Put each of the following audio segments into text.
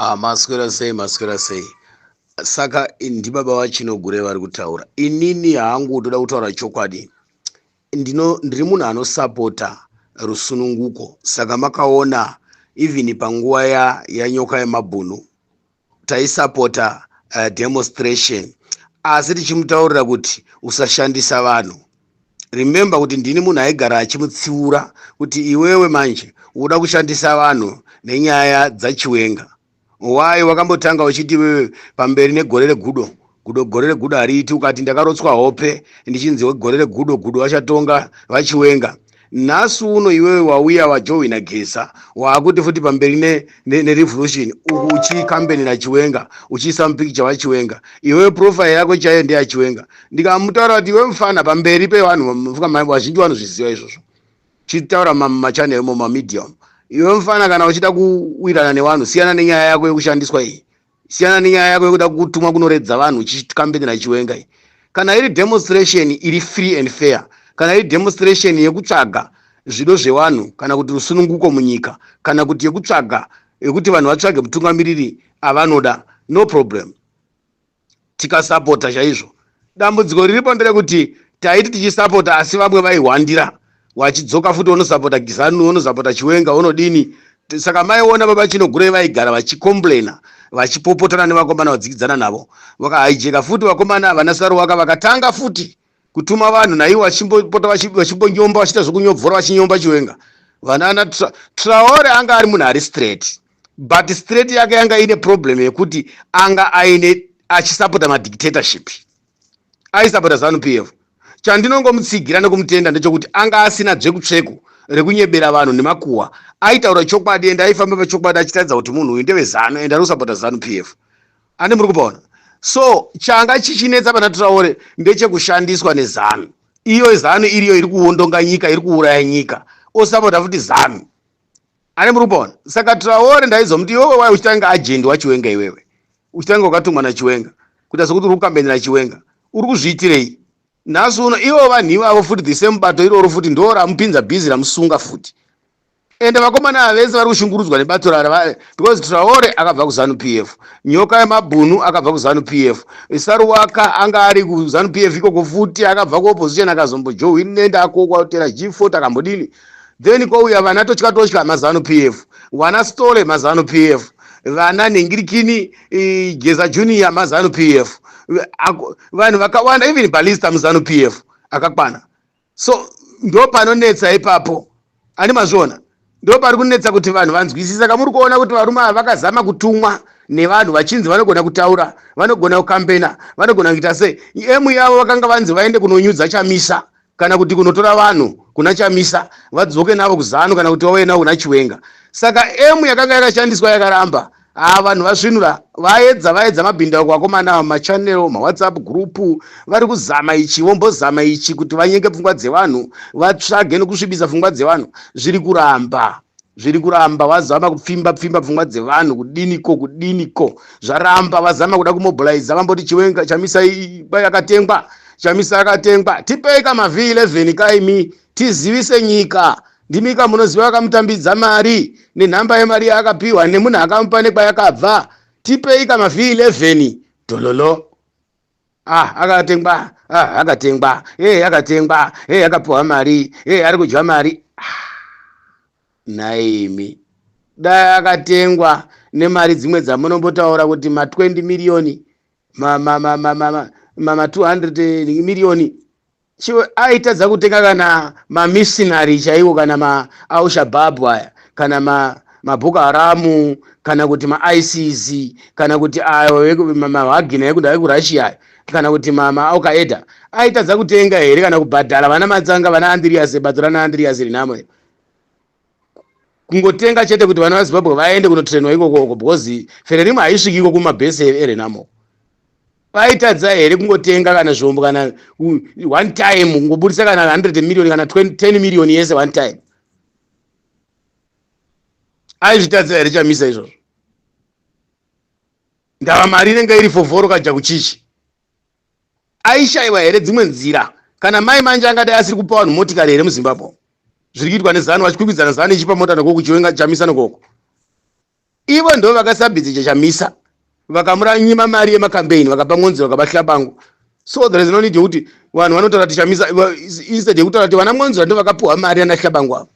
Ah, maswera sei, maswera sei. Saka ndibaba vaChinogure vari kutaura. Inini hangu ndoda kutaura chokwadi. Ndino ndiri munhu anosapota rusununguko. Saka makaona even panguva ya yanyoka yemabhunu taisapota demonstration asi tichimutaurira kuti usashandisa vanhu. Remember kuti ndini munhu aigara achimutsiura kuti iwewe manje uda kushandisa vanhu nenyaya dzaChiwenga. Why wakambotanga uchiti iwewe pamberi negore regudo, gudo gore regudo hariiti, ukati ndakarotswa hope ndichinzi gore regudo, gudo vachatonga vaChiwenga. Nhasi uno iwewe wauya wajoina Geza, waakuti futi pamberi nerevolution ne, ne uku uchikambenera Chiwenga, uchiisa mupikicha waChiwenga. Iwewe profile yako chaiyo ndeyaChiwenga. Ndikamutaura kuti iwe mufana pamberi pevanhu, vazhinji vanozviziva izvozvo, chitaura mumachannel imo mamedium, iwe mufana kana uchida kuwirana nevanhu siyana nenyaya yako yekushandiswa iyi, siyana nenyaya yako yekuda kutumwa kunoredza vanhu uchikambenera Chiwenga iyi. Kana iri demonstration iri free and fair, kana iri demonstration yekutsvaga zvido zvevanhu kana kuti rusununguko munyika, kana kuti yekutsvaga yekuti vanhu vatsvage mutungamiriri avanoda, no problem, tikasapota chaizvo. Dambudziko riripo nderekuti taiti tichisapota asi vamwe vaihwandira vachidzoka futi, vonosapota Gizanu, vonosapota Chiwenga, vonodini. Saka maiona baba Chinogurei vaigara vachicomplaina, vachipopotana nevakomana vadzikidzana navo, vakahaijeka futi vakomana vana Saruwaka vakatanga futi kutuma vanhu naivo vachimbopota vachimbonyomba, vachiita zvekunyobvora, vachinyomba Chiwenga. Vanana Traore anga ari munhu ari straight, but straight yake yanga ine problem yekuti anga aine achisapota madictatorship, aisapota ZANU PF. Chandinongomutsigira nekumutenda ndechekuti anga asina dzvekutsveku rekunyebera vanhu nemakuhwa, aitaura chokwadi ende aifamba pachokwadi achitaridza kuti munhu uyu ndeweZANU ende ari kusapota ZANU PF. Andi muri kupaona? So changa chichinetsa pana Traore ndechekushandiswa neZANU. Iyo ZANU iriyo iri kuondonga nyika, iri kuuraya nyika, osapota futi ZANU. Ane muri kupaona? Saka Traore ndaizomuti iwewe wai uchitanga agent waChiwenga, iwewe uchitanga wakatumwa naChiwenga kuita sekuti uri kukambenera Chiwenga, uri kuzviitirei? Nhasi uno ivo vanhu ivavo futi, the same bato iroro futi ndo ramupinza bhizi, ramusunga futi. Ende vakomana ava vese vari kushungurudzwa nebato rara, because Traore akabva kuZANU PF, Nyoka yemabhunu akabva kuZANU PF, Saruwaka anga ari kuZANU PF ikoko futi, akabva kuopposition akazombojoinenda akokwa tera G40 akambodini. Then kwauya vana Totya Totya, maZANU PF, vana Stole, maZANU PF, vana Nengirikini, Geza Junior, maZANU PF, vanhu vakawanda, even Balista muZANU PF akakwana. So ndo panonetsa ipapo, ani mazviona? Ndo pari kunetsa kuti vanhu vanzwisisa. Kamuri kuona kuti varume ava vakazama kutumwa nevanhu vachinzi vanogona kutaura, vanogona kukambena, vanogona kuita sei. Emu yavo vakanga vanzi vaende kunonyudza Chamisa kana kuti kunotora vanhu kuna Chamisa vadzoke navo kuZANU kana kuti vauye navo kuna Chiwenga. Saka emu yakanga yakashandiswa yakaramba. Ha, vanhu vasvinura, vaedza, vaedza mabhindauko vakomana, machanel, maWhatsApp group, vari kuzama ichi, vombozama ichi kuti vanyenge pfungwa dzevanhu, vatsvage nokusvibisa pfungwa dzevanhu. Zviri kuramba, zviri kuramba. Vazama kupfimba pfimba pfungwa dzevanhu, kudiniko kudiniko, zvaramba. Vazama kuda kumobiliza, vamboti Chiwenga, Chamisa yakatengwa, Chamisa akatengwa. Tipei kama V11 kaimi, tizivise nyika. Ndimika munoziva vakamutambidza mari nenhamba yemari yaakapiwa nemunhu akamupa nekwayakabva. Tipei kama V11 dololo. Ah, akatengwa, ah, akatengwa, e akatengwa, e akapiwa mari, e ari kudya mari. Ah, naimi dai akatengwa nemari dzimwe dzamunombotaura kuti ma20 miriyoni, ma200 miriyoni, chiwe aitadza kutenga kana mamissionary chaiwo, kana maAl-Shabaab aya, kana maBoko Haram, kana kuti maISIS, kana kuti ayo maWagner ekuda ekuRussia, kana kuti maAl-Qaeda, aitadza kutenga here kana kubhadhara vana Matsanga, vana Andreas, bato rana Andreas rinamo, kungotenga chete kuti vana vaZimbabwe vaende kunotrainwa ikokoko, because Frelimo haisviki iko kumabhesi eRenamo? Vaitadza here kungotenga kana zvombo kana one time, kungobudisa kana 100 million kana 10 million yese one time? Aizvitadza here Chamisa izvozvo? Ndava mari inenge iri fovhoro kaja kuchichi. Aishayiwa here dzimwe nzira? Kana mai manje angadai asiri kupa vanhu motikari here muZimbabwe, zviri kuitwa neZANU, vachikwikwidzana, ZANU ichipa mota nokoko, Chiwenga, Chamisa nokoko? Ivo ndo vakasabhizicha Chamisa, vakamuranyima mari yemakambeini, vakapa Mwonzora, vakapa Hlabangu. So there is no need yekuti vanhu vanotaura kuti Chamisa, instead yekutaura kuti vana Mwonzora ndo vakapuhwa mari ana Hlabangu avo.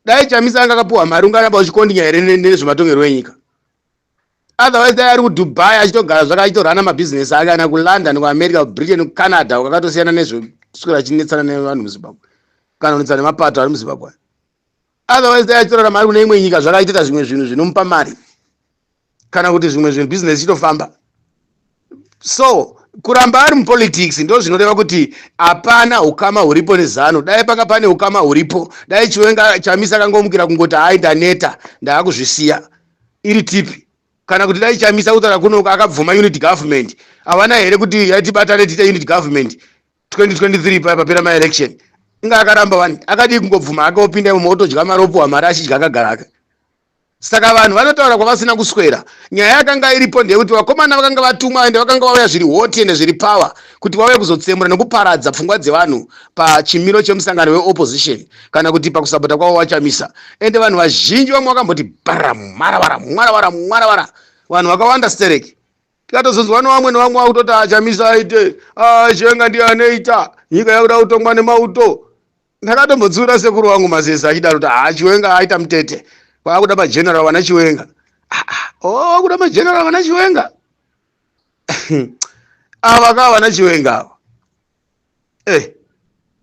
Dai Chamisa anga akapuhwa mari, ungaramba uchikondinya here nezvematongerwo enyika? Otherwise dai ari kuDubai achitogara zvaka, achitorana mabhizinesi ake, ana kuLondon, kuAmerica, kuBritain, kuCanada, wakatosiyana nezvekuswera achinetsana nevanhu muZimbabwe kana kunetsana nemapato ari muZimbabwe. Otherwise dai achitorarama ari kune imwe nyika zvakaitita zvimwe zvinhu zvinomupa mari kana kuti zvimwe zvinhu, bhizinesi ichitofamba. So kuramba ari mupolitics ndo zvinoreva kuti hapana ukama huripo neZANU. Dai panga pane ukama huripo, dai Chiwenga, Chamisa akangomukira kungoti, "Hai, ndaneta, ndaakuzvisiya," iri tipi. Kana kuti dai Chamisa kutaura kunoku akabvuma unity government, havana here kuti yatibatane tiite unity government 2023 paya papera maelection? Inga akaramba wani. Akadii kungobvuma ake, opinda imomo, otodya mari, opuhwa mari, achidya akagara ake? Saka vanhu vanotaura kwavasina kuswera. Nyaya yakanga iripo ndeyekuti vakomana vakanga vatumwa, ende vakanga vauya zviri hot ende zviri power, kuti vauye kuzotsemura nekuparadza pfungwa dzevanhu pachimiro chemusangano weopposition kana kuti pakusapota kwavo vaChamisa. Ende vanhu vazhinji vamwe vakamboti bara mwaravara mwaravara mwaravara, vanhu vakawanda stereki. Tikatozonzwa nevamwe nevamwe vakutoti aChamisa aite, Chiwenga ndiye anoita nyika, yakuda kutongwa nemauto. Ndakatombotsiura sekuru wangu Masesa achidaro kuti ha, Chiwenga aita mutete, kwaakuda mageneral vana Chiwenga. Oh, kuda mageneral vana Chiwenga ava kaa, vana Chiwenga ava.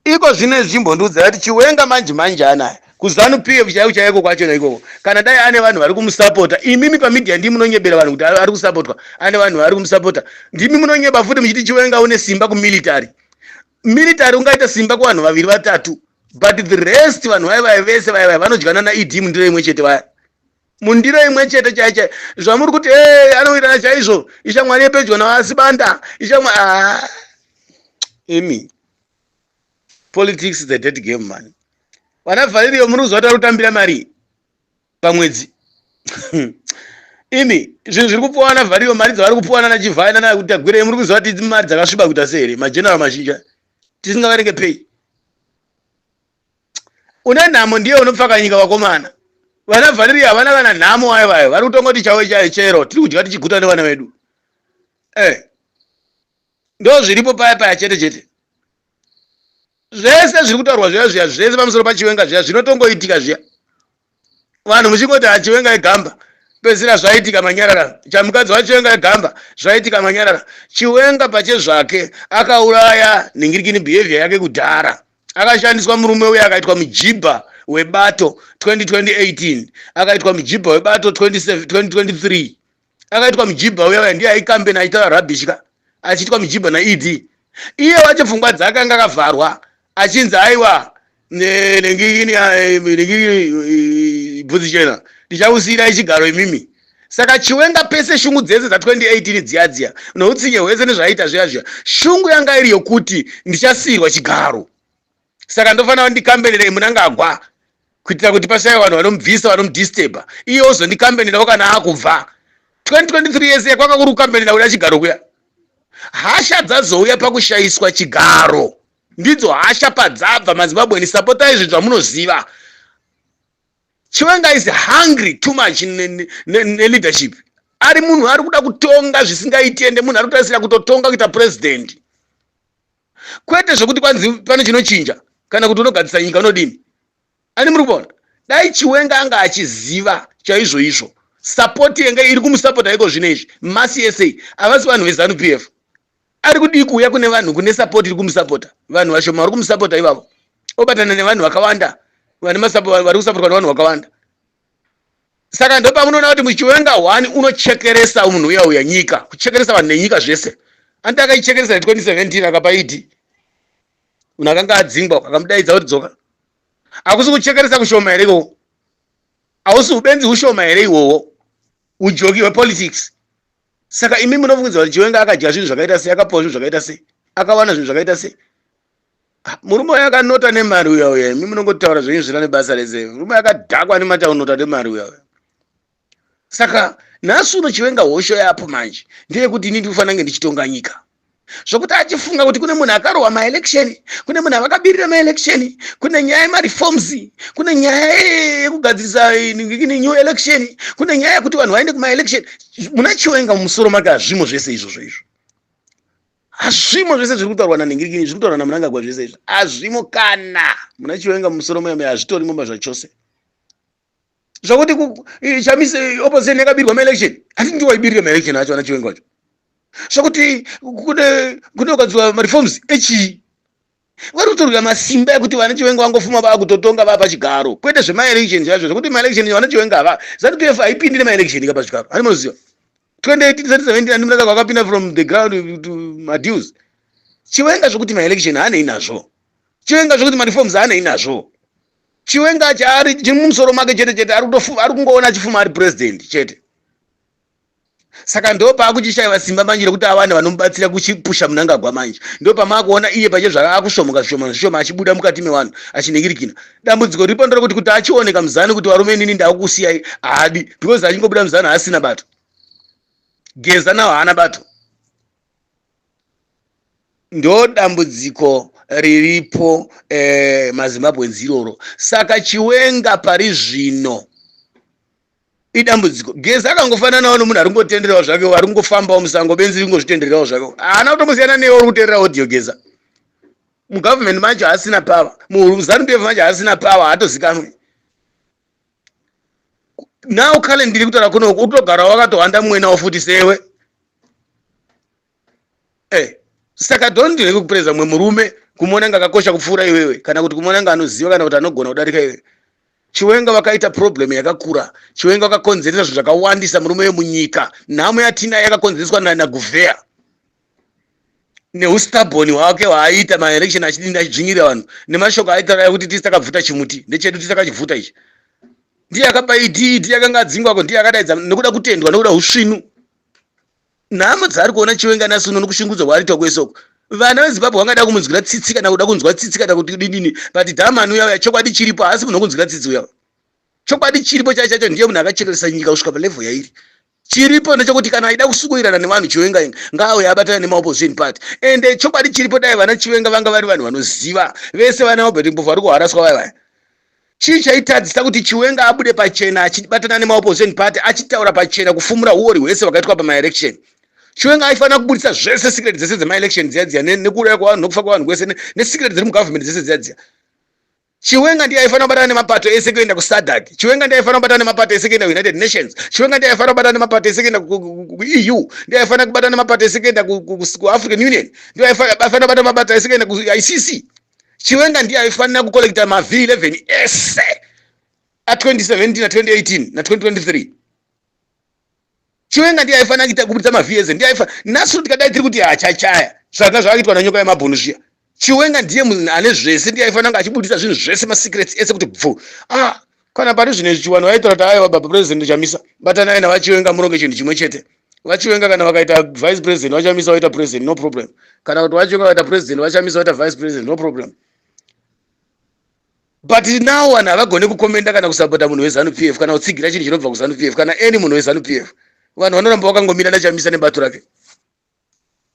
Iko zvino zvichimbondiudza kuti Chiwenga manje manje anaya kuZANU PF chaiko chaiko kwachona ikoko, kana dai ane vanhu vari kumusapota, imimi pamedia ndimi munonyebera vanhu kuti ari kusapotwa, ane vanhu vari kumusapota. Ndimi munonyeba futi muchiti Chiwenga une simba kumilitary. Military ungaita simba kuvanhu vaviri vatatu, but the rest vanhu vaya vaya vese vaya vaya vanodyana naED mundiro imwe chete, vaya mundiro imwe chete chai chai. Zvamuri kuti e anowirirana chaizvo, ishamwari yepedyo navasibanda, ishamwari. Ah, imi, politics is a dead game, man. Vana Vharirio muri kuziva kuti vari kutambira mari pamwedzi? Imi, zvinhu zviri kupuwa vana Vharirio, mari dzavari kupuwa nana Chivhai nana Tagwirei, muri kuziva kuti mari dzakasviba kuita sei here? Mageneral mazhinji tisingaverenge pei. Une nhamo ndiye unopfaka nyika. Vakomana vana Vharirio havana kana nhamo ayo vayo, vari kutongoti chavo chero tiri kudya tichiguta nevana vedu. Ndo zviripo paya paya chete chete. Zvese zviri kutaurwa zviya zviya zvese pamusoro paChiwenga zviya zvinotongoitika zviya. Vanhu muchingoti aChiwenga igamba, pedzisira zvaitika manyarara. Chamukadzi waChiwenga igamba, zvaitika manyarara. Chiwenga pachezvake akauraya nhingirikini behavior yake kudhara. Akashandiswa murume uye akaitwa mujibha webato 2018, akaitwa mujibha webato 2023, akaitwa mujibha uya uya ndiye aikambena achitaura rubbish ka, achiitwa mujibha naED. Iye wacho pfungwa dzake anga akavharwa, achinzi aiwa, nengini bvudzi chena, ndichakusiyirai chigaro imimi. Saka Chiwenga pese shungu dzese dza2018 dziya dziya noutsinye hwese nezvaiita zviya zviya, shungu yanga iri yokuti ndichasiyirwa chigaro, saka ndofanira ndikambenere Munangagwa kuitira kuti pashaye vanhu vanomubvisa, vanomudisturba, iye ozondikambenerawo kana akubva. 2023 yese kwanga kuri kukambenera kuda chigaro kuya. Hasha dzazouya pakushayiswa chigaro, ndidzo hasha padzabva. MaZimbabweni, sapotai zvinhu zvamunoziva. Chiwenga is hungry too much neleadership. Ari munhu ari kuda kutonga zvisingaiti, ende munhu ari kutarisira kutotonga kuita president, kwete zvekuti kwanzi pane chinochinja kana kuti unogadzisa nyika unodini. Ani muri kuona, dai Chiwenga anga achiziva chaizvo izvo, support yenge iri kumusapota iko zvino izvi masi ese havasi vanhu veZANU PF. Ari kudii kuuya kune vanhu, kune support iri kumusapota, vanhu vashoma vari kumusapota ivavo, obatana nevanhu vakawanda vane vari kusapotwa nevanhu vakawanda? Saka ndopamunoona kuti muChiwenga 1 unochekeresa munhu uya uya nyika, kuchekeresa vanhu nenyika zvese. Andi akaichekeresa ne2017, akapa ED munhu akanga adzingwa, akamudaidza kuti dzoka. Hakusi kuchekeresa kushoma here ikoko? Hausi ubenzi hushoma here ihwohwo, ujoki hwepolitics? Saka imi munobvunza kuti Chiwenga akadya zvinhu zvakaita sei, akapiwa zvinhu zvakaita sei, akawana zvinhu zvakaita sei? Ah, murume uyo akanota nemari uya uya. Imi munongotaura zvenyu zvina nebasa rese. Murume akadhakwa nemataunota nemari uya uya. Saka nhasi uno Chiwenga hosho yapo manje ndeyekuti ini ndikufanira kunge ndichitonga nyika. Zvokuti achifunga kuti kune munhu akarohwa maelection, kune munhu avakabirira maelection, kune nyaya yemareforms, kune nyaya yekugadzirisa new election, kune nyaya yekuti vanhu vaende kumaelection. Muna Chiwenga mumusoro make hazvimo zvese izvozvo. Izvo hazvimo zvese zviri kutaurwa nanhingirikini, zviri kutaurwa naMnangagwa, zvese izvo hazvimo. Kana muna Chiwenga mumusoro muyame hazvitorimo mazvachose. Zvakuti Chamise, opposition yakabirwa maelection, hati ndiwo waibirira maelection acho ana Chiwenga wacho. Zvakuti kune ukadziwa mareforms echii, vari kutorwira masimba ekuti vana Chiwenga vangofuma vakutotonga vaa pachigaro, kwete zvemaelection chaizvo. Zvekuti maelection, vana Chiwenga hava, ZANU PF haipindi nemaelection ka pachigaro. Hani munoziva 2018, 2017, andi Mnangagwa akapinda from the ground to madeals. Chiwenga zvokuti maelection haanei nazvo. Chiwenga zvokuti mareforms haanei nazvo. Chiwenga chaari chiri mumusoro make chete chete, ari kungoona achifuma ari president chete. Saka ndo paakuchishayiwa simba manje rekuti awane vanomubatsira kuchipusha Mnangagwa. Manje ndo pamaakuona iye pache zvaakusvomoka zvishoma zvishoma, achibuda mukati mevanhu achinhingirikina. Dambudziko riripo nderekuti kuti achioneka muzanu kuti varume, inini ndakukusiyai, haadi, because achingobuda muzanu haasina bato. Geza nawo haana bato. Ndo dambudziko riripo, maZimbabweans, iroro. Saka Chiwenga pari zvino idambudziko. Geza akangofananawo nomunhu ari kungotendererawo zvake, ari kungofambawo musango, benzi ringozvitendererawo zvake, haana kutombosiyana newe uri kuterera audio. Geza mugovernment macho haasina power, muZANU PF macho haasina power, haatozikanwi. Now kale ndiri kutaura kunoku, utogara wakatohwanda mwenawo futi sewe. Saka don't rege kupreza mumwe murume, kumuona nga akakosha kupfuura iwewe, kana kuti kumuona nga anoziva, kana kuti anogona kudarika iwewe. Chiwenga vakaita problem yakakura. Chiwenga vakakonzeresa zvinhu zvakawandisa murume wemunyika. Nhamo yatina yakakonzereswa naGuvheya neustubborn hwake hwaaita maelection, achidini, achidzvinyirira vanhu nemashoko aitaura ekuti tisi takabvuta chimuti, ndechedu, tisi takachibvuta ichi. Ndiye akapa ED, ndiye akanga adzingwako, ndiye akadaidza nekuda kutendwa, nekuda usvinu. Nhamo dzaari kuona Chiwenga nhasi uno nokushungudzwa kwaariitwa kwese uko, vana veZimbabwe vangada kumunzwira tsitsi kana kuda kunzwa tsitsi kana kuti didini, but dhamani uya, chokwadi chiripo, haasi munhu wokunzwira tsitsi uya. Chokwadi chiripo chacho chacho, ndiye munhu akachekeresa nyika kusvika palevel yairi. Chiripo ndechekuti kana aida kusukuirana nevanhu, Chiwenga inga ngaauye abatana nemaopposition party. Ende chokwadi chiripo, dai vana Chiwenga vanga vari vanhu vanoziva vese, vana Obert Mpofu vari kuharaswa vaya vaya, chii chaitadzisa kuti Chiwenga abude pachena achibatana nemaopposition party, achitaura pachena kufumura uori hwese hwakaitwa pamaelection? Chiwenga aifanira kubudisa zvese, secret dzese dzemaelection dziya dziya, nekuuraya kwavanhu, nokufa kwavanhu kwese, nesecret dziri mugovernment dzese dziya dziya. Chiwenga ndiye aifanira kubatana nemapato ese kuenda kuSADC. Chiwenga ndiye aifanira kubatana nemapato ese kuenda kuUnited Nations. Chiwenga ndiye aifanira kubatana nemapato ese kuenda kuEU. Ndiye aifanira kubatana nemapato ese kuenda kuAfrican Union. Ndiye aifanira kubatana nemapato ese kuenda kuICC. Chiwenga ndiye aifanira kucollecta maV11 ese a2017, na2018, na2023. Chiwenga ndiye aifanira kuita kubudisa maV ese. Ndiye aifanira. Nhasi tikadai tiri kuti hachachaya zvanga zvakaitwa nanyoka yemabhunu zviya, Chiwenga ndiye munhu ane zvese. Ndiye aifanira kunge achibudisa zvinhu zvese, masecrets ese kuti bvu. Ah, kana pari zvino izvi, chiwanhu vaitora kuti aiwa, baba President Chamisa, batanai navaChiwenga, muronge chinhu chimwe chete. VaChiwenga kana vakaita vice president, vaChamisa vaita president, no problem. Kana kuti vaChiwenga vakaita president, vaChamisa vaita vice president, no problem. But now vanhu havagoni kucommenta kana kusapota munhu weZANU PF, kana kutsigira chinhu chinobva kuZANU PF, kana any munhu weZANU PF. Vanhu vanoramba vakangomira naChamisa nebato rake,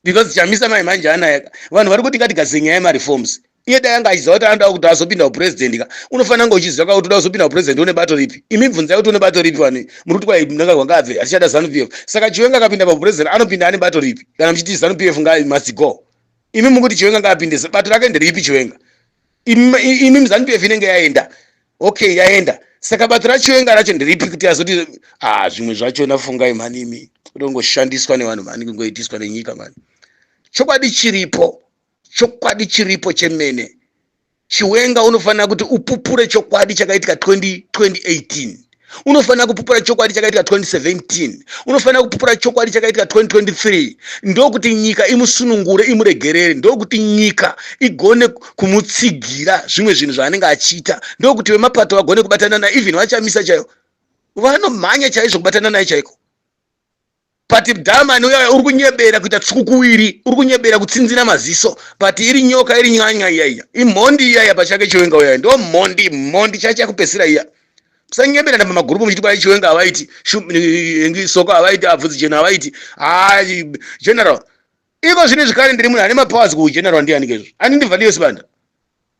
because Chamisa mai manje anayaka. Vanhu vari kuti ngatigadzire nyaya yemareforms. Iye dai anga achiziva kuti anoda kuti azopinda upresident ka, unofanira kunge uchiziva ka kuti uda kuzopinda upresident, une bato ripi? Imi bvunzai kuti une bato ripi. Vanhu muri kuti kwai Mnangagwa ngaabve, hatichada ZANU PF. Saka Chiwenga akapinda paupresident, anopinda ane bato ripi? Kana muchiti ZANU PF nga must go, imi mukuti Chiwenga ngaapinde, bato rake nderipi Chiwenga? Imi ZANU PF inenge yaenda, okay, yaenda. Saka bato raChiwenga racho nderipi kuti azoti? Ah, zvimwe zvachona fungai mhani imi, kutongoshandiswa nevanhu mhani, kungoitiswa nenyika mhani. Chokwadi chiripo, chokwadi chiripo chemene. Chiwenga unofanira kuti upupure chokwadi chakaitika 2018, unofanira kupupura chokwadi chakaitika 2017, unofanira kupupura chokwadi chakaitika 2023. Ndokuti nyika imusunungure, imuregerere. Ndokuti nyika igone kumutsigira zvimwe zvinhu zvaanenge achiita. Ndokuti vemapato vagone kubatana naye. Even vaChamisa chaivo vanomhanya chaizvo kubatana naye chaiko. But dhamani uya uri kunyebera kuita tsukukuwiri, uri kunyebera kutsinzina maziso, but iri nyoka, iri nyanya iya, iya imhondi iya iya pachake. Chiwenga uya ndo mhondi, mhondi chacho yakupedzisira iya. Musanyeberana pamagurupu muchiti kwai Chiwenga havaiti, Soko havaiti, abvudzi jena havaiti. Ha, general. Iko zvino zvekare ndiri munhu ane mapowers kugeneral ndiani kezvo? Ani ndiValio Sibanda.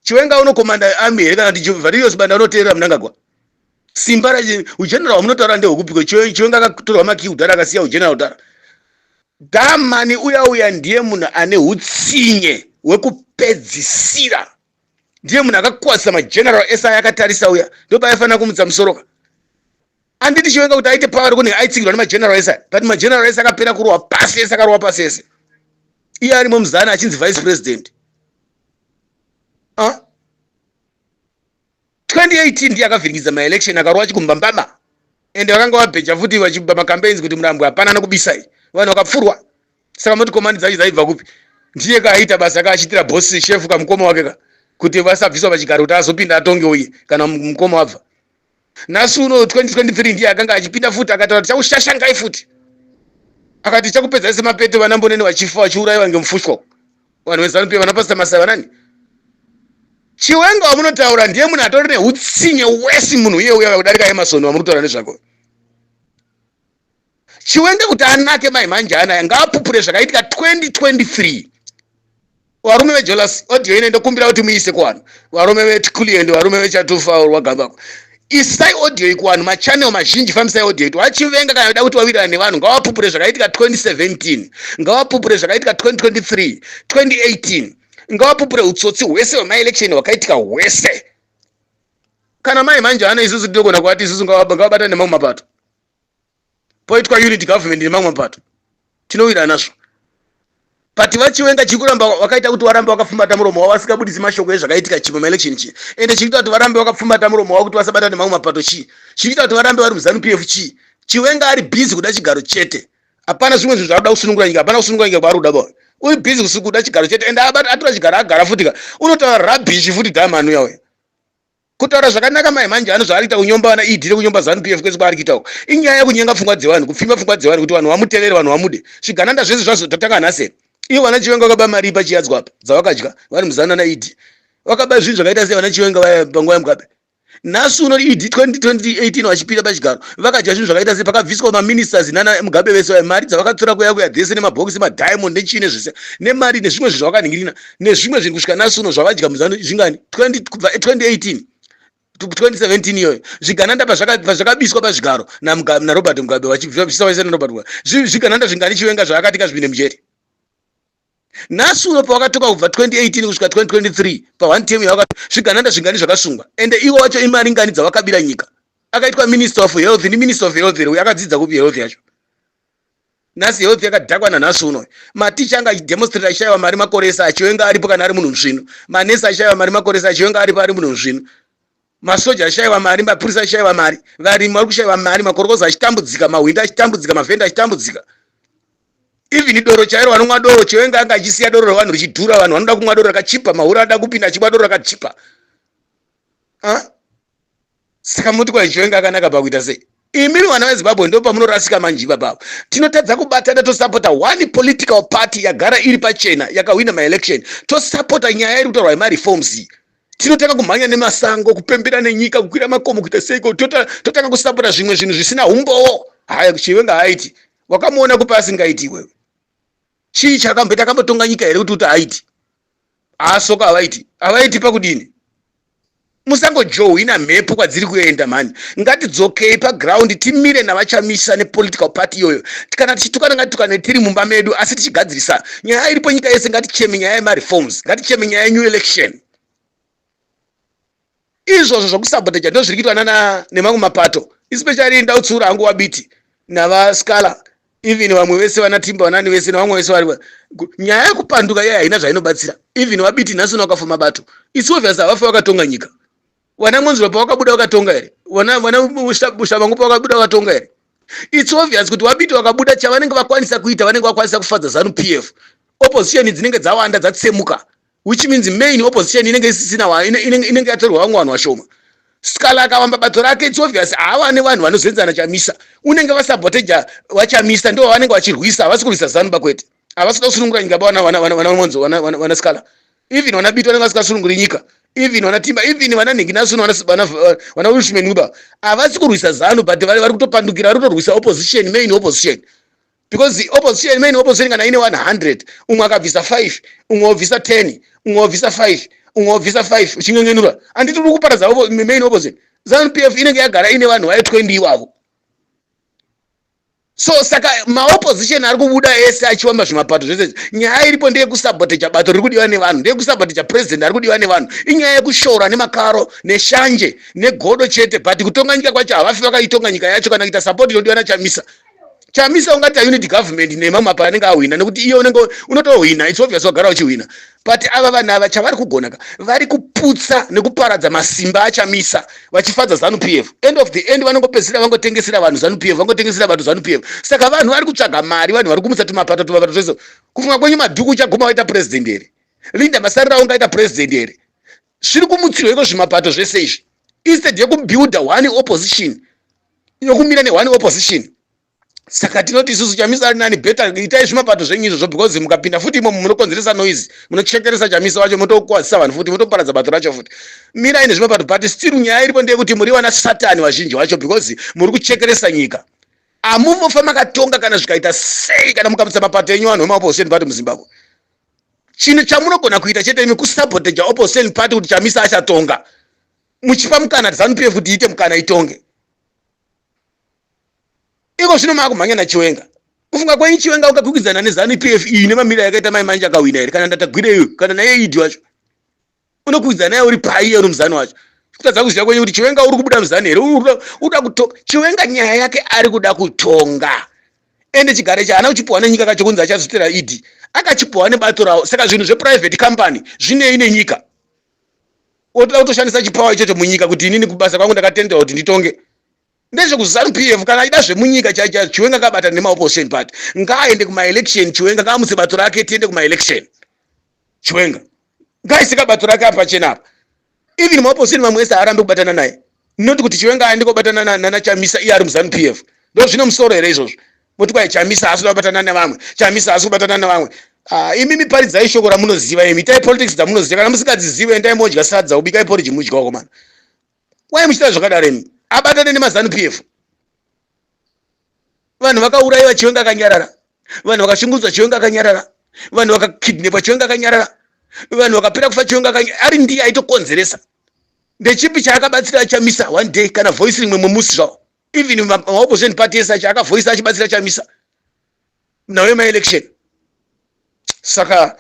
Chiwenga unokomanda army here kana kuti Valio Sibanda unoteerera Mnangagwa? Simba ra ugeneral wamunotaura ndehwekupiko? Chiwenga akatorwa makii kudhara akasiya ugeneral kudhara. Damani uya uya ndiye munhu ane hutsinye hwekupedzisira. Ndiye munhu akakwazisa mageneral ese aya akatarisa uya ndopaaifanira kumutsa musoro ka. Anditi Chiwenga kuti aite power kune aitsigirwa nemageneral ese aya. But mageneral ese akapera kurohwa pasi ese akarohwa pasi ese. Iye arimo muzana achinzi vice president. Ah? 2018 ndiye akavhiringidza maelection akarova chikumbambama ende vakanga vabheja futi vachiba macampaigns kuti murambwe hapana nokubisai vanhu vakapfurwa saka moti komandi dzacho dzaibva kupi ndiye kaaita basa kaachitira boss shefu kamukoma wake ka kuti vasabviswa pachigaro kuti azopinda atonge uye kana mukoma wabva nhasi uno 2023 ndiye akanga achipinda futi akataura tichakushashangai futi akati tichakupedzai semapete vana mboneni vachifa vachiurayiwa ngemufushwa vanhu veZanu PF vana Pastor Masai vanani Chiwenga wamunotaura ndiye munhu atori neutsinye wesi munhu uye uya kudarika Emerson wamuri kutaura nezvako Chiwenga kuti anake mai manje anaya ngaapupure zvakaitika 2023 varume vejealous audio ine ndokumbira kuti muise kuvanhu varume vetkuli and varume vechatufa rwagambako isai audio iyi kuvanhu machannel mazhinji fambisai audio iti wachivenga kana da kuti wawirirana nevanhu ngawapupure zvakaitika 2017 ngawapupure zvakaitika 2023 2018 ngawapupure utsotsi hwese hwemaelection hwakaitika hwese kana mai manje ana isusu tinogona kuvati isusu ngavabatane nemamwe mapato poitwa unit government nemamwe mapato tinowirana nazvo but vachiwenga chiri kuramba vakaita kuti varambe vakapfumbata muromo wavo vasingabudisi mashoko ezvakaitika chii pamaelection chii ende chiri kuita kuti varambe vakapfumbata muromo wavo kuti vasabata nemamwe mapato chii chiri kuita kuti varambe vari muzanu pf chii chiwenga ari busy kuda chigaro chete hapana zvimwe zvinhu zvaari kuda kusunungura nyika hapana kusunungura nyika kwaari kuda ba uri busy kuda chigaro chete ende atora chigaro agara futika unotaura rubbish futi dhamani uya uya Kutaura zvakanaka mai manje ano zvaari kuita kunyomba vana ED nekunyomba Zanu PF kwese kwaari kuita uko. Inyaya yekunyenga pfungwa dzevanhu, kupfimba pfungwa dzevanhu kuti vanhu vamutevere, vanhu vamude. Zvigananda zvese zvazo tatanga nhasi here? Ivo vana Chiwenga vakaba mari pachiyadzwa apa dzavakadya vari muzana nana ED. Vakaba zvinhu zvakaita sei vana Chiwenga vaya panguva yaMugabe? Nhasi uno ED 2018 vachipinda pachigaro vakadya zvinhu zvakaita sei pakabviswa maministers nana Mugabe vese vaya mari dzavakatora kuya kuya dzese nemabhokisi madiamond nechii nezvese nemari nezvimwe zvinhu zvavakaningirina nezvimwe zvinhu kusvika nhasi uno zvavadya muzanu zvingani 20 kubva 2018 2017 iyoyo zvigananda pazvakabiswa pazvigaro narobert mugabe vachibvisa vaisa narobert mugabe zvigananda zvingani chiwenga zvaakati kazvipinde mujeri nhasi uno pawakatoka kubva 2018 kusvika 2023 paone term yawaka zvigananda zvingani zvakasungwa ende iwo wacho imari ngani dzavakabira nyika akaitwa minister of health ni minister of health here uyo akadzidza kupi health yacho Nhasi health yakadhakwa nanhasi uno. Maticha anga achidemonstrate achishaiwa mari makore ese achiwenga aripo kana ari munhu musvinu. Manesi achishaiwa mari makore ese achiwenga aripo ari munhu musvinu. Masoja achishaiwa mari, mapurisa achishaiwa mari, varimi vari kushaiwa mari, makorokoza achitambudzika, mahwindi achitambudzika, mavhenda achitambudzika. Even doro chairo vanomwa doro, Chiwenga anga achisiya doro revanhu richidhura, vanhu vanoda kumwa doro rakachipa, mahura anoda kupinda achimwa doro rakachipa. Ah? Saka munoti kwai Chiwenga akanaka pakuita sei? Imimi vana veZimbabwe ndo pamunorasika manje ipapa. Tinotadza kubatana tosapota one political party yagara iri pachena yakahwina maelection. Tosapota nyaya iri kutaurwa yemareforms iyi. Tinotanga kumhanya nemasango, kupembera nenyika, kukwira makomo kuita seiko, totanga kusapota zvimwe zvinhu zvisina umbowo. Haya Chiwenga haaiti. Wakamuona kupi asingaiti iwewe? Chii chakamboita akambotonga nyika here kuti uti haaiti? Asoka havaiti. Havaiti pakudini? Musangojohwina mhepo kwadziri kuenda mhani. Ngatidzokei paground timire navachamisa nepolitical party iyoyo. Kana tichitukana ngatitukane tiri mumba medu asi tichigadzirisa nyaya iripo nyika yese. Ngaticheme nyaya yemareforms, ngaticheme nyaya yenew election. Izvozvo zvokusaboteja ndozviri kuitwa nana nemamwe mapato especially ndautsiura hangu wabiti navaskala even vamwe vese vana timba vanani vese nevamwe vese vari nyaya yekupanduka iyayi haina zvainobatsira even vabiti nhasi uno vakafoma bato its obvious havafe vakatonga nyika vana ngonzura pavakabuda vakatonga here vana vana shabangu pavakabuda vakatonga here its obvious kuti vabiti vakabuda chavanenge vakwanisa kuita vanenge vakwanisa kufadza zanu p f opposition dzinenge dzawanda dzatsemuka which means main opposition inenge isisina inenge yatorwa vamwe vanhu vashoma skala akavamba bato rake its obvious haavane vanhu vanozoenzana chamisa unenge vasaboteja vachamisa ndo vanenge vachirwisa havasi kurwisa zanu bakwete havasi kuda kusunungura nyika vana monzo vana skala even vana bito vanenge vasikasununguri nyika even vana timba even vana nhingi nasuno vana wilshman uba havasi kurwisa zanu but vari kutopandukira vari kutorwisa opposition main opposition. Because opposition, main opposition, kana ine 100, umwe akabvisa 5, umwe wobvisa 10, umwe wobvisa 5, umwe wobvisa 5, uchingengenura, handiti uri kuparadza main opposition? ZANU PF inenge yagara ine vanhu vayo 20 ivavo. So saka maopposition ari kubuda ese achiwamba zvimapato zvese, nyaya iripo ndeyekusaboteja bato riri kudiwa nevanhu, ndeyekusaboteja president ari kudiwa nevanhu. Inyaya yekushora nemakaro neshanje negodo chete, but kutonga nyika kwacho havafi vakaitonga nyika yacho kana kuita support inodiwa naChamisa. Chamisa ungati unity government nemamwe mapato anenge ahwina, nekuti iye unenge unotohwina, it's obvious, wagara uchihwina. But ava vanhu ava, chavari kugona ka, vari kuputsa nekuparadza masimba aChamisa vachifadza ZANU PF. End of the end, vanongopedzisira vangotengesera vanhu ZANU PF, vangotengesera vanhu ZANU PF. Saka vanhu vari kutsvaga mari, vanhu vari kumutsa tumapato, tumapato twese. Kufunga kwenyu, Madhuku uchaguma waita president here? Linda Masarira ungaita president here? Zviri kumutsirwa iko zvimapato zvese izvi, instead yekubuilda one opposition, yokumira neone opposition. Saka tinoti isusu Chamisa ari nani, better itai zvimapato zvenyu izvozvo, because mukapinda futi imomo munokonzeresa noise, munochekeresa Chamisa wacho, mutokwazisa vanhu futi, mutoparadza bato racho futi. Mirai nezvimapato, but still nyaya iripo ndeyekuti muri vana Satani vazhinji vacho, because muri kuchekeresa nyika. Hamumofa makatonga kana zvikaita sei, kana mukamutsa mapato enyu. Vanhu vemaopposition party muZimbabwe, chinhu chamunogona kuita chete imi kusaboteja opposition party kuti Chamisa achatonga, muchipa mukana ZANU PF kuti iite mukana itonge. Iko zvino maakumhanya naChiwenga. Kufunga kwenyu, Chiwenga ukakwikwidzana neZANU PF iyi nemamiriro yakaita mai manje, akawina here? Kana ndatagwireyo, kana naye idi wacho unokwikwidzana naye uri pai? Iye uri muzanu wacho, kutadza kuziva kwenyu kuti Chiwenga uri kubuda muzanu here? Uri kutonga Chiwenga, nyaya yake ari kuda kutonga. Ende chigare chaana kuchipiwa nenyika kacho kunzi achazotera idi, akachipiwa nebato ravo. Saka zvinhu zveprivate company zvinei nenyika? Otoda kutoshandisa chipawa ichocho munyika kuti inini kubasa kwangu ndakatenderwa kuti nditonge. NdezvekuZANU PF. Kana aida zvemunyika chaicho, Chiwenga akabata nemaopposition party, ngaaende kumaelection. Chiwenga ngaamutse bato rake, tiende kumaelection. Chiwenga ngaaise bato rake apa pachena apa. Even maopposition mamwe ese haarambi kubatana naye, not kuti Chiwenga aende kobatana nanaChamisa iye ari muZANU PF. Ndo zvine musoro here izvozvo? Moti kwai Chamisa haasi kuda kubatana nevamwe, Chamisa haasi kubatana nevamwe. Ah, imimi paridzai shoko ramunoziva imi, itai politics dzamunoziva. Kana musingadzizivi, endai modya sadza, ubikai porridge mudya wakomana. Wai muchiita zvakadaro imi? Abatane nemaZANU PF. Vanhu vakaurayiwa, Chiwenga akanyarara. Vanhu vakashungurudzwa, Chiwenga akanyarara. Vanhu vakakidnapwa, Chiwenga akanyarara. Vanhu vakapera kufa, Chiwenga ari ndiye aitokonzeresa. Ndechipi chaakabatsira Chamisa one day, kana voice rimwe mwemusi zvavo? Even maopposition party ese acho akavoisa achibatsira Chamisa nhau yemaelection. Saka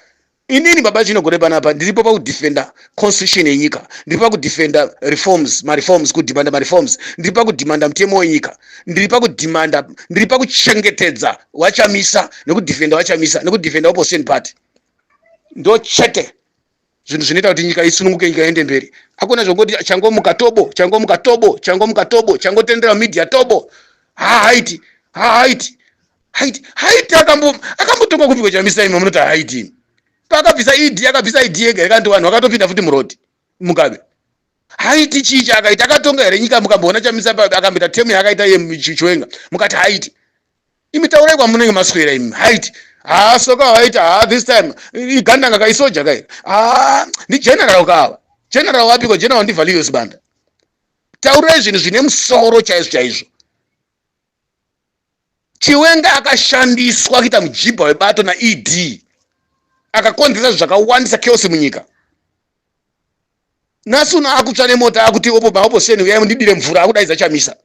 inini baba Chinogore panapa ndiripo pakudefenda constitution yenyika, ndiri pakudefenda reforms, mareforms, kudhimanda mareforms, ndiri pakudhimanda mutemo wenyika, ndiri pakudhimanda, ndiri pakuchengetedza waChamisa nekudefenda waChamisa nekudefenda opposition party. Ndo chete zvinhu zvinoita kuti nyika isununguke, nyika iende mberi. Hakuna zvongoti changomuka tobo, changomuka tobo, changomuka tobo, changotendera media tobo. Hahaiti, hahaiti, haiti, haiti. Akambotonga kupiko Chamisa? Imi munoti haiti, paakabvisa ED, akabvisa ED ega, yakanti vanhu vakatopinda futi murodhi. Mugabe haiti, chii chaakaita? Akatonga here nyika? Mukamboona Chamisa akamboita term yaakaita iye Chiwenga, mukati haiti? Imi taurai kwamunenge maswera imi. Haiti, ha, soka haiti. Ha, this time igandanga kaisoja kai. Ha, ndigeneral kava. General wapiko? General ndiValios Banda. Taurai zvinhu zvine musoro chaizvo chaizvo. Chiwenga akashandiswa kuita mujibha webato naED, akakonzeresa zvakawandisa, chaos munyika. Nhasi uno akutsva nemota, akuti opo maopposition uyai mundidire mvura, akudaidza Chamisa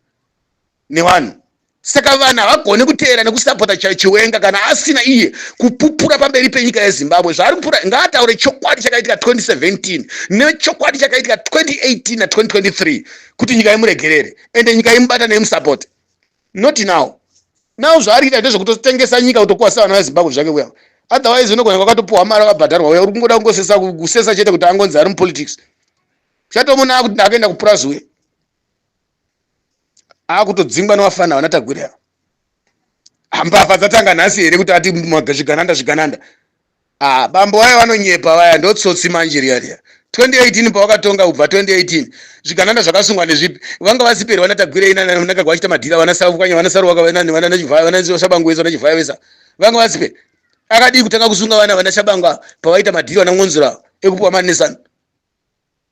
nevanhu. Saka vanhu havagoni kuteera nekusapota Chiwenga kana asina iye kupupura pamberi penyika yeZimbabwe zvaari kupura. Ngaataure chokwadi chakaitika 2017 nechokwadi chakaitika 2018 na2023 kuti nyika imuregerere, ende nyika imubata nemusapoti. Not now. Now zvaari kuita ndezvekutotengesa nyika, kutokuwasa vana veZimbabwe zvake uya. Otherwise unogona kwakatopuhwa mari, akabhadharwa uya, uri kungoda kungosesa, kusesa chete kuti angonzi ari mupolitics. Chatomona akuti ndakaenda kupurazi uye akutodzingwa nevafana vana Tagwirei. Mbavha dzatanga nhasi here kuti ati zvigananda, zvigananda? Ah, bambo vaya vanonyepa vaya, ndotsotsi manje riya riya. 2018 pawakatonga, kubva 2018 zvigananda zvakasungwa nezvipi? Vanga vasiperi vana Tagwirei nakagwa vachita madhira, vana Savukwanya, vana Saruwaka, vana Chivhaya, vana Shabangu vese, vana Chivhaya vesa vanga vasiperi. Akadii kutanga kusunga vana Shabangwa pavaita madhiri, vana Ngonzura ekupiwa mari nesanu?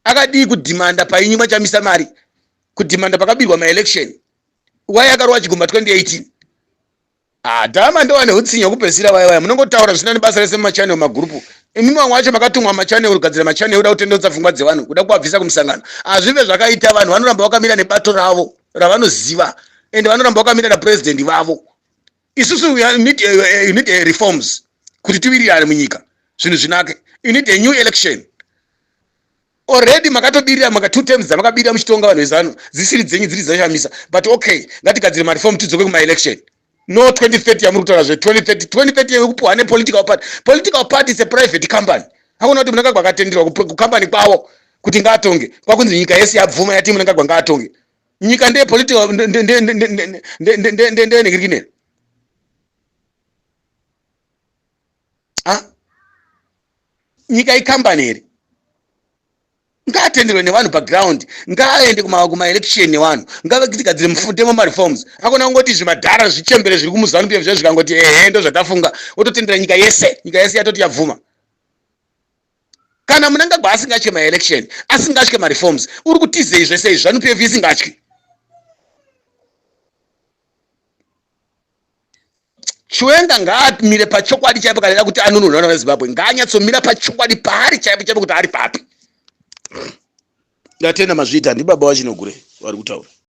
Akadii kudhimanda painyimwa Chamisa mari, kudhimanda pakabirwa maelection? Wai akarova chigumba 2018? Ah, dhama ndowane hutsinye hwekupedzisira vaya vaya munongotaura zvisina nebasa rese mumachannel magurupu imi vamwe vacho makatumwa machannel kugadzira machannel kuda kutendeutsa pfungwa dzevanhu kuda kuvabvisa kumusangano hazvive zvakaita vanhu vanoramba vakamira nebato ravo ravanoziva ende vanoramba vakamira napurezidendi vavo isusu we need, you need a reforms kuti tiwirirane munyika zvinhu zvinake you need a new election already makatobirira maka two terms dzamakabirira muchitonga vanhu vezanu dzisiri dzenyu dziri dzashamisa but okay ngatigadzire mareform tidzoke kumaelection no 2030 yamuri kutaura zve 2030 2030 yekupuhwa nepolitical party. Political party is a private company. Hakuna kuti Mnangagwa akatenderwa kucompany kwavo kuti ngaatonge, kwakunzi nyika yese yabvuma yati Mnangagwa ngaatonge nyika. Ndeye political ndenhingirikine ah? Nyika ikambani here? Ngaatenderwe nevanhu paground, ngaaende kumaelection nevanhu, ngavatigadzire mufutemo mareforms. Akona kungoti zvimadhara zvichembere zviri kumuzanu pf zve zvikangoti ehe ndo zvatafunga, ototendera nyika yese, nyika yese yatoti yabvuma. Kana Munangagwa asingatye maelection, asingatye mareforms, uri kutizei zvese izvi zanu pf isingatyi? Chiwenga ngaamire pachokwadi chaipo kana kuti anunurwa vana veZimbabwe, ngaanyatsomira pachokwadi paari chaipo chaipo kuti ari papi. Ndatenda, mazviita. Ndibaba vaChinogure vari kutaura.